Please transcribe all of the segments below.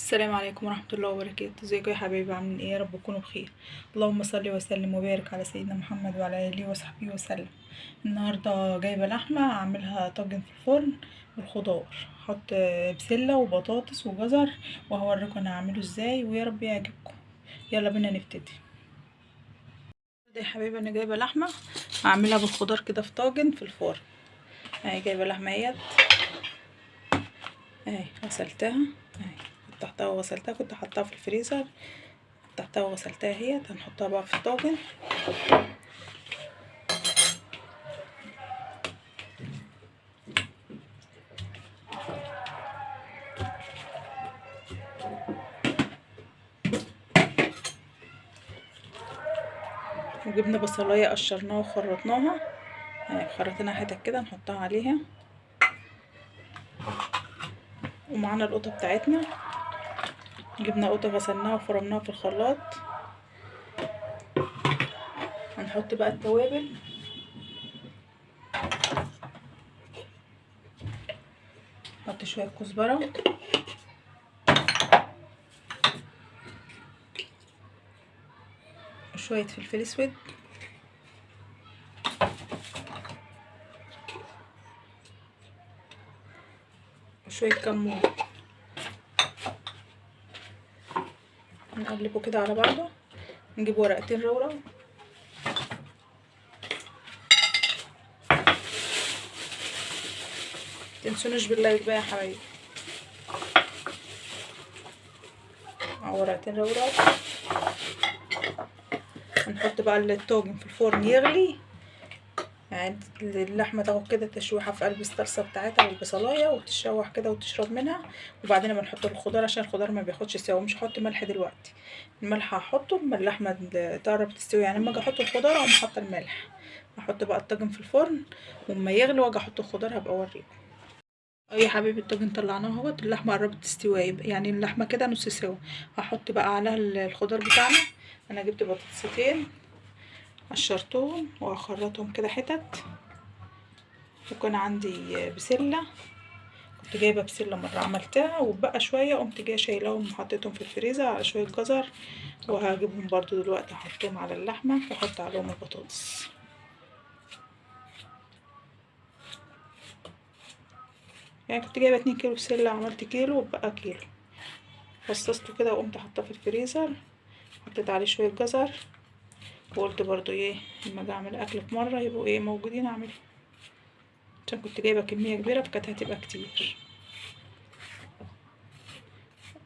السلام عليكم ورحمة الله وبركاته. ازيكم يا حبايبي؟ عاملين ايه؟ يا رب تكونوا بخير. اللهم صل وسلم وبارك على سيدنا محمد وعلى اله وصحبه وسلم. النهارده جايبه لحمه اعملها طاجن في الفرن بالخضار، احط بسلة وبطاطس وجزر، وهوريكم انا هعمله ازاي ويا رب يعجبكم. يلا بينا نبتدي. يا حبايبي انا جايبه لحمه اعملها بالخضار كده في طاجن في الفرن. اهي جايبه لحمه اهيت، اهي غسلتها، اهي قطعتها وغسلتها، كنت حطاها في الفريزر، قطعتها وغسلتها اهيت. هنحطها بقى في الطاجن. وجبنا بصلايه قشرناها وخرطناها، اهي خرطناها حتت كده نحطها عليها. ومعانا القوطه بتاعتنا، جبنا قوطه غسلناها وفرمناها في الخلاط. هنحط بقى التوابل، نحط شوية كزبره، وشوية فلفل اسود، وشوية كمون. نقلبه كده على بعضه. نجيب ورقتين رورو، متنسونيش باللايك بقى يا حبايبي. ورقتين رورو. هنحط بقى الطاجن في الفرن يغلي، يعني اللحمة تاخد كده تشويحه في قلب الصلصه بتاعتها والبصلايه، وتتشوح كده وتشرب منها. وبعدين بنحط الخضار عشان الخضار ما بياخدش سوا. مش هحط ملح دلوقتي، الملح هحطه اما اللحمة تقرب تستوي، يعني اما اجي احط الخضار اقوم حاطه الملح. احط بقى الطاجن في الفرن وأما يغلي واجي احط الخضار هبقى اوريكم. يا حبيبي الطاجن طلعناه اهوت، اللحمة قربت تستوي، يعني اللحمة كده نص سوا. هحط بقى عليها الخضار بتاعنا. انا جبت بطاطستين قشرتهم واخرطهم كده حتت، وكان عندي بسلة، كنت جايبه بسلة مرة عملتها وبقى شوية، قمت جاية شايلاهم وحطيتهم في الفريزر على شوية جزر، وهجيبهم برضو دلوقتي احطهم على اللحمة واحط عليهم البطاطس. يعني كنت جايبه 2 كيلو بسلة، عملت كيلو وبقى كيلو، فصصته كده وقمت حاطاه في الفريزر، حطيت عليه شوية جزر، وقلت برضو ايه لما اجي اعمل اكل في مرة يبقوا ايه موجودين اعمله، عشان كنت جايبه كمية كبيرة فكانت هتبقى كتير.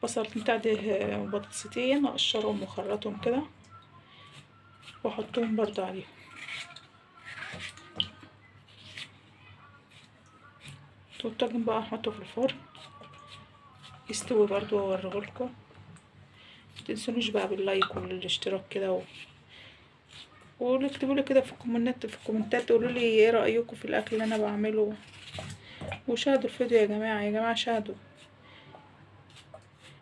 بصل بتاع ده وبطاطستين اقشرهم واخرطهم كده واحطهم برضو عليهم. والطاجن بقى نحطه في الفرن يستوي برضو واوريهولكم. متنسونيش بقى بال like والاشتراك كده، واكتبوا لي كده في الكومنتات، تقولوا لي ايه رايكم في الاكل اللي انا بعمله. وشاهدوا الفيديو يا جماعة، يا جماعة شاهدوا،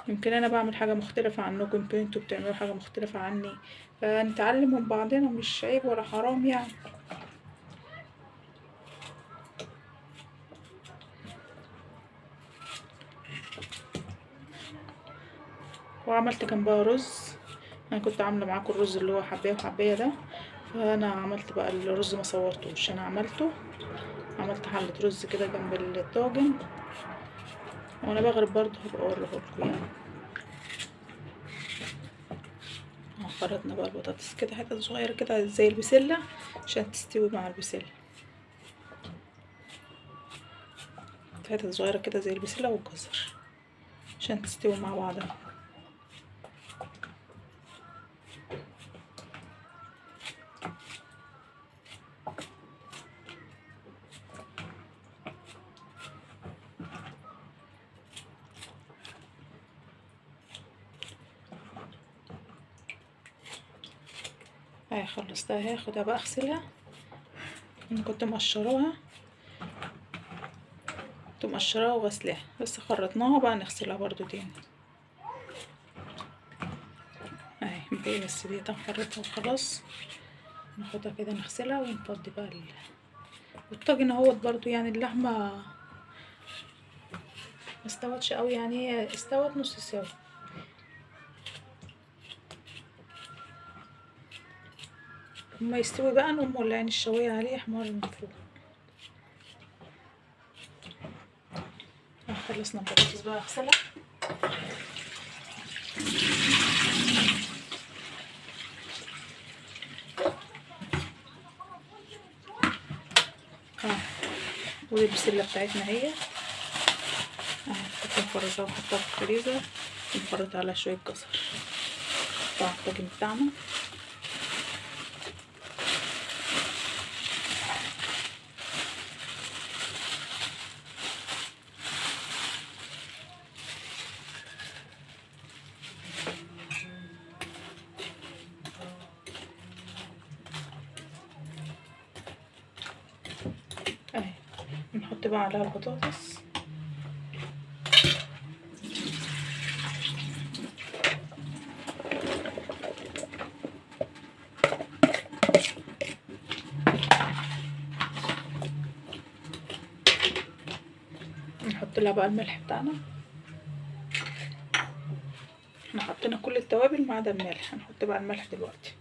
يمكن انا بعمل حاجة مختلفة عنكم، يمكن انتوا بتعملوا حاجة مختلفة عني، فنتعلم من بعضنا، مش عيب ولا حرام يعني. وعملت جنبها رز، انا كنت عامله معاكم الرز اللي هو حبايه وحبايه ده، فانا عملت بقى الرز ما صورتوش، انا عملته، عملت حله رز كده جنب الطاجن وانا بغرب برضه هبقى اوريهولكم يعني. خرطنا بقى البطاطس كده حتت صغيرة كده زي البسله عشان تستوي مع البسله، حتت صغيرة كده زي البسله والجزر عشان تستوي مع بعضها. اهي خلصتها، هاخدها بقى اغسلها. انا كنت مقشراها، وغسلاها، بس خرطناها بقى نغسلها برضو تاني. اهي باقي بس ديت هنخرطها وخلاص، ناخدها كده نغسلها ونفضي بقى والطاجن اهوت برضو. يعني اللحمة ما استوتش قوي، يعني هي استوت نص سوا. اما يستوي بقى نقوم مولعين الشوايه عليه يحمر من فوق. خلصنا البطاطس بقى اغسلها. ودي البسله بتاعتنا هي كنت مفرزاها وحطها في الفريزر، ومفرطه على شوية جزر بتاع الطاجن بتاعنا. اهي نحط بقى عليها البطاطس. نحط لها بقى الملح بتاعنا، احنا حطينا كل التوابل ما عدا الملح، هنحط بقى الملح دلوقتي.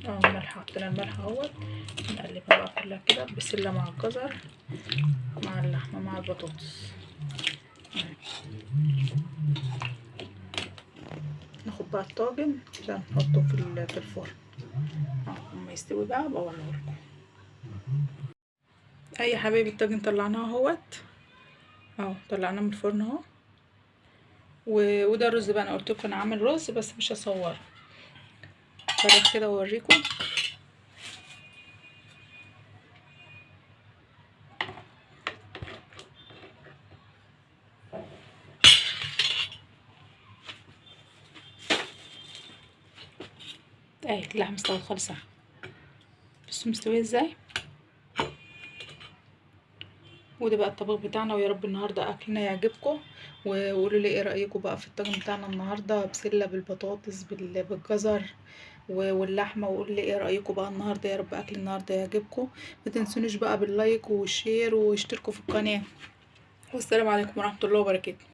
الملح حطينا الملح اهوت، نقلبها بقى كلها كده بسلة مع الجزر مع اللحمة مع البطاطس. ناخد بقى الطاجن كده نحطه في الفرن اما يستوي بقى ابقى اوريهولكم. اي يا حبايبي الطاجن طلعناه اهوت، اهو طلعناه من الفرن اهو. وده الرز بقى، انا قلت لكم انا عامل رز بس مش هصوره، فرخ كده واوريكم. اهي اللحمة استوت خالص اهي، بصوا مستوية ازاي. وده بقى الطبق بتاعنا، ويا رب النهارده اكلنا يعجبكم، وقولوا لي ايه رايكم بقى في الطاجن بتاعنا النهارده، بسلة بالبطاطس بالجزر واللحمة، وقولوا لي ايه رايكم بقى النهارده. يا رب اكل النهارده يعجبكم، ما تنسونيش بقى بال like وال share واشتركوا في القناة، والسلام عليكم ورحمة الله وبركاته.